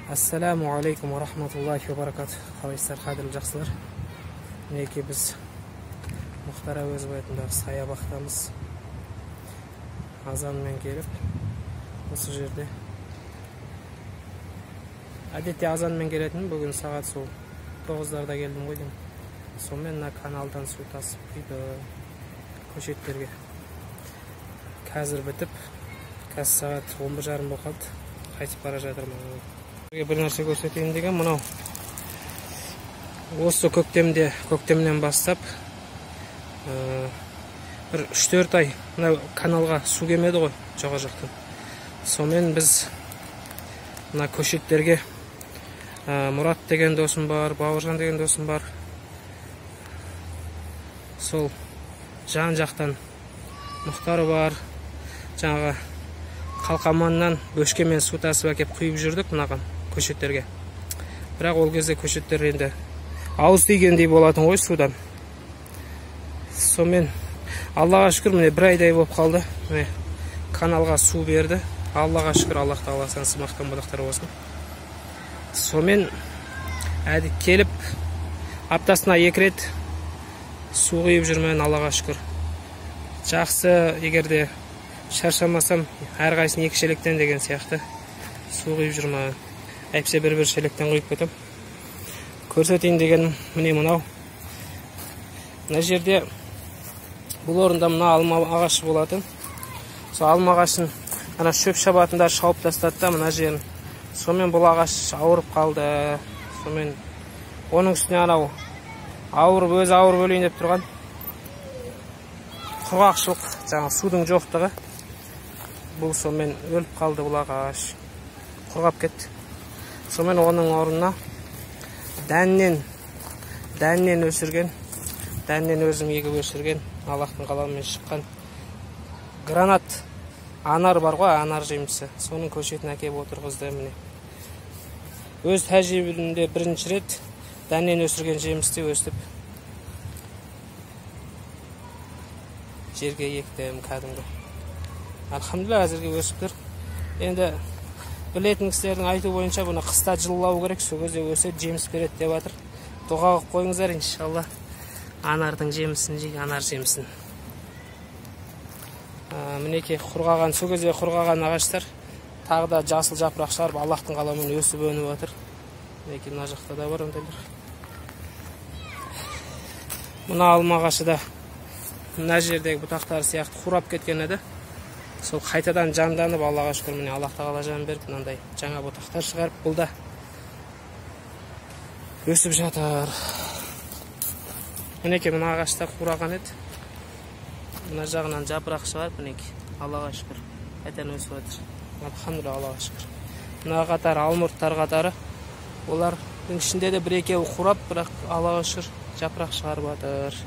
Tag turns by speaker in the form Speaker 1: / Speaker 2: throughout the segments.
Speaker 1: Ассаламу алейкум ва рахматуллахи ва баракатух. Қалайсыздар, қадірлі жақсылар? Мінекей біз Мұхтар Әуезов атындағы саябақтамыз. Азанмен келіп осы жерде. Әдетте азанмен келетін, бүгін сағат сол 9-дарда келдім ғой деймін. Сонымен мына каналдан су тасып құйды көшеттерге. Қазір бітіп, қазір сағат 11:30 болып қалды. Қайтып бара жатырмын. Бір нәрсе көрсетейін деген мынау. Осы көктемде, көктемнен бастап бір 3-4 ай мына каналға су келмеді ғой жоғары жақтан. Сонымен біз мына көшеттерге Мұрат деген досым бар, Бауыржан деген досым бар. Сол жан жақтан Мұхтар бар. Жаңағы Қалқаманнан бөшкемен су тасып әкеп құйып жүрдік мынаған көшеттерге. Бірақ ол кезде көшеттер енді ауыз тигендей болатын ғой судан. Сонымен Аллаға шүкір, міне бір айдай болып қалды. Міне каналға су берді. Аллаға шүкір, Аллах тағала сансыз мақтан мадақтар болсын. Сонымен әді келіп аптасына 2 рет су құйып жүрмін, Аллаға шүкір. Жақсы, егер де шаршамасам, әрқайсысын 2 шелектен деген сияқты су құйып жүрмін. Әйтпесе бір-бір шелектен құйып кетем. Көрсетейін дегенім міне мынау. Мына жерде бұл орында мына алма ағашы болатын. Сол алма ағашын ана шөп шабатындар шауып тастады да мына жерін. Сонымен бұл ағаш ауырып қалды. Сонымен оның үстіне анау ауырып, өзі ауырып өлейін деп тұрған құрғақшылық, жаңа судың жоқтығы. Бұл сонымен өліп қалды бұл ағаш. Құрғап кетті. Сонымен оның орнына дәннен өсірген, дәннен өзім егіп өсірген, Аллахтың қалауымен шыққан гранат анар бар ғой, анар жемісі. Соның көшетін әкеп отырғызды міне. Өз тәжірибемде бірінші рет дәннен өсірген жемісті өстіп жерге ектім кәдімгі. Альхамдулилла, әзірге өсіп тұр. Енді білетін кісілердің айтуы бойынша бұны қыста жылылау керек, сол кезде өседі, жеміс береді деп жатыр. Дұға қылып қойыңыздар, иншалла. Анардың жемісін жейік, анар жемісін. Мінекей құрғаған, сол кезде құрғаған ағаштар тағы да жасыл жапырақ шығарып, Аллахтың қалауымен өсіп өніп жатыр. Мінекей мына жақта да бар ондайлар. Мына алма ағашы да мына жердегі бұтақтары сияқты қурап кеткен еді. Сол қайтадан жанданып, Аллаға шүкір, міне Аллах тағала жан беріп, мынандай жаңа бұтақтар шығарып, бұл да өсіп жатыр. Мінекей мына ағашта қураған еді. Мына жағынан жапырақ шығарып, мінекей Аллаға шүкір, қайтадан өсіп жатыр. Альхамдулилла, Аллаға шүкір. Мына қатары алмұрттар қатары, олардың ішінде де бір екеуі қурап, бірақ Аллаға шүкір, жапырақ шығарып жатыр.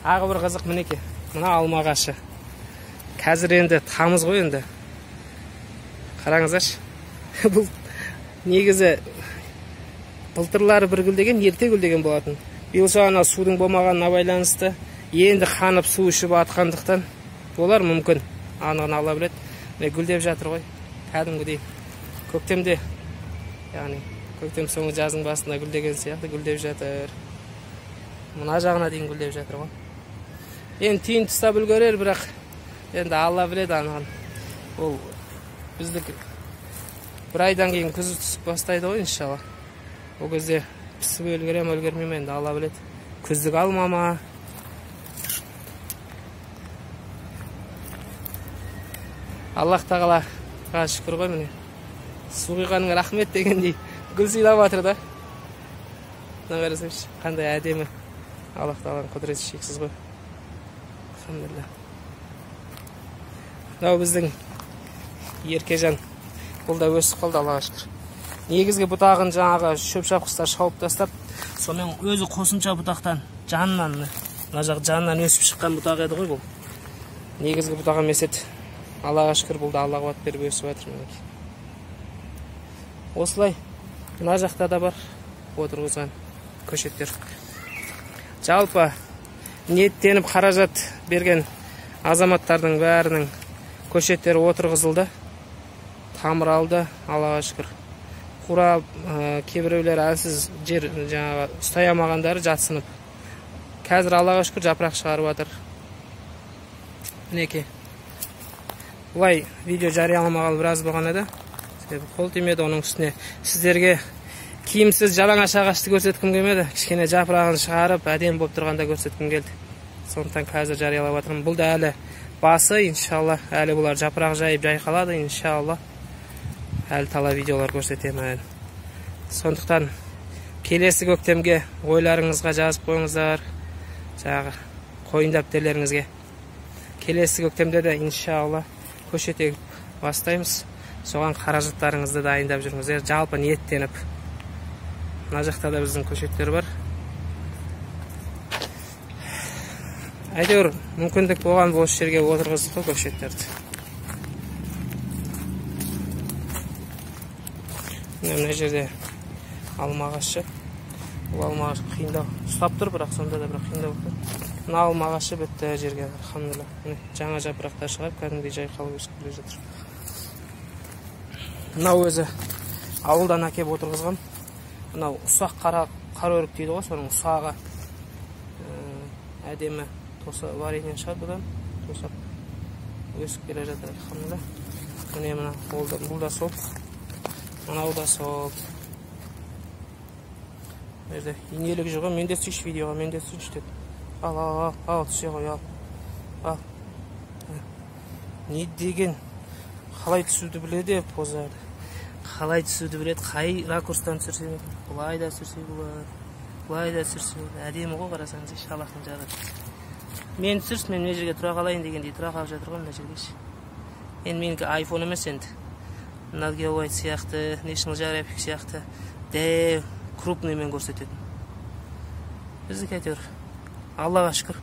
Speaker 1: Ағы бір қызық, мінекей мына алма ағашы. Қазір енді тамыз ғой енді. Қараңыздаршы. Бұл негізі былтырлары бір гүлдеген, ерте гүлдеген болатын. Биыл сол ана судың болмағанына байланысты енді қанып су ішіп атқандықтан олар мүмкін, анығын Алла біледі. Міне гүлдеп жатыр ғой, кәдімгідей. Көктемде, яғни көктем соңы жаздың басында гүлдеген сияқты гүлдеп жатыр. Мына жағына дейін гүлдеп жатыр ғой. Енді түйін тұстап үлгерер, бірақ енді Алла біледі анығын. Ол біздікі бір айдан кейін күзі түсіп бастайды ғой, иншалла. Ол кезде пісіп үлгере ме, үлгермей ме, енді Алла біледі. Күздік алма ма? Аллах тағалаға шүкір ғой, міне. Су құйғаныңа рахмет дегендей гүл сыйлап жатыр да. Мына қарасаңшы, қандай әдемі. Аллах тағаланың құдіреті шексіз ғой. Алхамдулилла. Мынау біздің Еркежан. Бұл да өсіп қалды, Аллаға шүкір. Негізгі бұтағын жаңағы шөп шапқыштар шауып тастап, сонымен өзі қосымша бұтақтан, жанынан, мына жақ жанынан өсіп шыққан бұтақ еді ғой бұл. Негізгі бұтақ емес еді. Аллаға шүкір, бұл да Алла қуат беріп өсіп жатыр мінекей. Осылай мына жақта да бар отырғызған көшеттер. Жалпы ниеттеніп қаражат берген азаматтардың бәрінің көшеттері отырғызылды. Тамыр алды, Аллаға шүкір. Қурап, кейбіреулер әлсіз жер жаңағы ұстай алмағандары жатсынып. Қазір Аллаға шүкір жапырақ шығарып жатыр. Мінекей. Бұлай видео жарияламағалы біраз болған еді. Себебі қол тимеді, оның үстіне сіздерге киімсіз жалаңаш ағашты көрсеткім келмеді. Кішкене жапырағын шығарып, әдемі болып тұрғанда көрсеткім келді. Сондықтан қазір жариялап жатырмын. Бұл да әлі басы, иншалла. Әлі бұлар жапырақ жайып жайқалады, иншалла. Әлі талай видеолар көрсетемін. Сондықтан келесі көктемге ойларыңызға жазып қойыңыздар, жаңағы қойын дәптерлеріңізге. Келесі көктемде де иншалла көшет егіп бастаймыз. Соған қаражаттарыңызды дайындап жүріңіздер, жалпы ниеттеніп. Мына жақта да біздің көшеттер бар. Әйтеуір мүмкіндік болған осы жерге отырғыздық қой көшеттерді. Мына жерде алма ағашы. Бұл алма ағашы қиындау ұстап тұр, бірақ сонда да бір қиындау болып тұр. Мына алма ағашы бітті жерге, алхамдулилла. Міне жаңа жапырақтар шығарып, кәдімгідей жайқалып өсіп келе жатыр. Мынау өзі ауылдан әкеп отырғызған. Мынау ұсақ қара өрік дейді ғой, соның ұсағы. Әдемі тоса варенье шығады бұдан, тосап өсіп келе жатыр, алхамдулилла. Міне мына бұл да сол. Мынау да сол. Бұл жерде инелік жүр ғой, мен де түсейінші видеоға, мен де түсейінші деп. Ал, ал, ал, ал, түсе ғой, ал. Ал. Не деген, қалай түсуді біледі, позады. Қалай түсуді біледі, қай ракурстан түсірсе екен. Былай да түсірсе болады, былай да түсірсе болады. Әдемі ғой, қарасаңыз, Аллахтың жаратысы. Мен түсірсін, мен мына жерге тұра қалайын дегендей тұра қалып жатыр ғой мына жерге. Енді менікі айфон емес енді. Nat Geo Wild сияқты, National Geographic сияқты дәу крупныймен көрсететін. Біздікі әйтеуір Аллаға шүкір.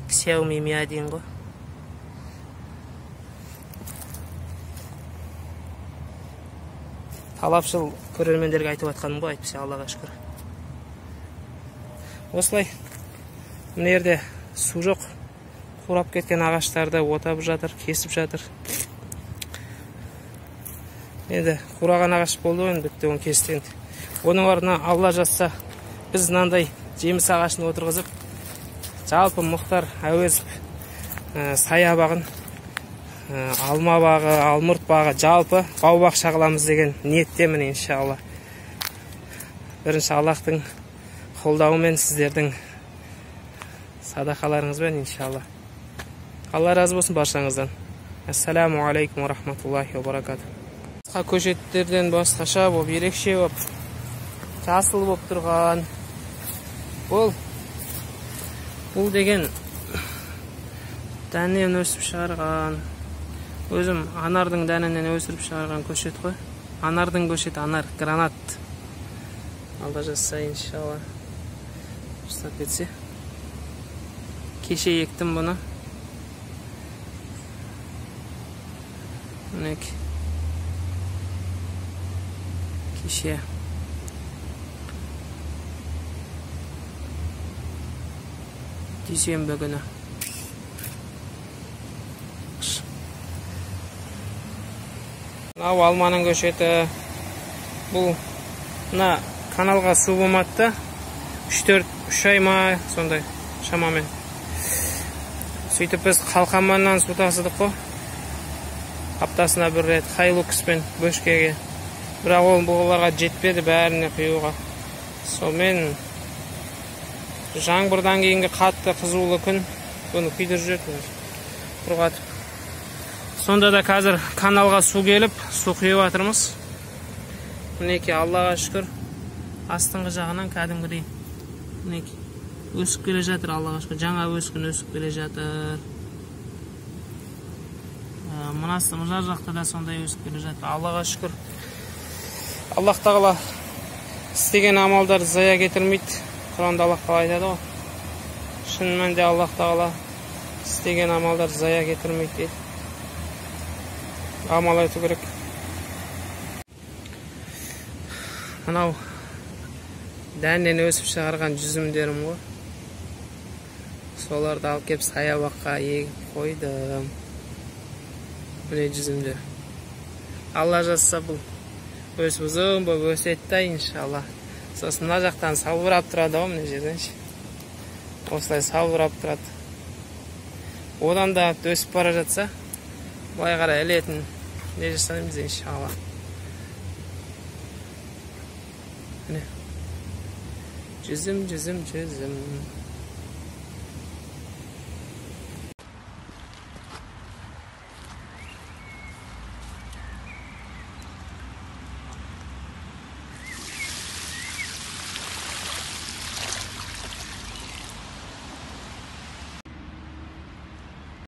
Speaker 1: Xiaomi Mi A1 ғой. Талапшыл көрермендерге айтып жатқаным ғой, әйтпесе Аллаға шүкір. Осылай мына жерде су жоқ, қурап кеткен ағаштарды отап жатыр, кесіп жатыр. Енді қураған ағаш болды ғой, енді бітті, оны кесті енді. Оның орнына Алла жазса, біз мынандай жеміс ағашын отырғызып, жалпы Мұхтар Әуезов саябағын, алма бағы, алмұрт бағы, жалпы бау-бақша қыламыз деген ниеттемін, иншалла. Бірінші Аллахтың қолдауымен, сіздердің садақаларыңызбен, иншалла. Алла разы болсын баршаңыздан. Ассаламу алейкум ва рахматуллахи ва баракатух. Көшеттерден басқаша болып, ерекше болып, жасыл болып тұрған. Бұл деген дәннен өсіп шығарған. Өзім анардың дәнінен өсіріп шығарған көшет қой. Анардың көшеті, анар, гранат. Алла жазса, иншалла, рұқсат етсе. Кеше ектім бұны. Мінекей. Кеше. Дүйсенбі күні. Мынау алманың көшеті. Бұл мына каналға су болмады да, 3-4 ай ма сондай шамамен. Сөйтіп біз Қалқаманнан су тасыдық қой. Аптасына бір рет Хайлукспен бөшкеге. Бірақ ол бұғыларға жетпеді бәріне құюға. Сонымен жаңбырдан кейінгі қатты қызулы күн бұны күйдіріп жіберді, құрғатып. Сонда да қазір каналға су келіп, су құйып жатырмыз. Мінекей, Аллаға шүкір, астыңғы жағынан кәдімгідей мінекей өсіп келе жатыр, Аллаға шүкір, жаңа өскін өсіп келе жатыр. Мынасы мына жақта да сондай өсіп келе жатыр, Аллаға шүкір. Аллах тағала істеген амалдарды зая кетірмейді. Құранда Аллах тағала айтады ғой. Шын мәнінде Аллах тағала істеген амалдарды зая кетірмейді дейді. Амал ету керек. Мынау дәннен өсіп шығарған жүзімдерім ғой. Соларды алып кеп саябаққа егіп қойдым. Міне жүзімдер. Алла жазса, бұл өсіп, ұзын болып өседі да, иншалла. Сосын мына жақтан салбырап тұрады ғой, мына жерден ше. Осылай салбырап тұрады. Одан да өсіп бара жатса, былай қарай ілетін не жасаймыз, иншалла. Міне. Жүзім, жүзім, жүзім.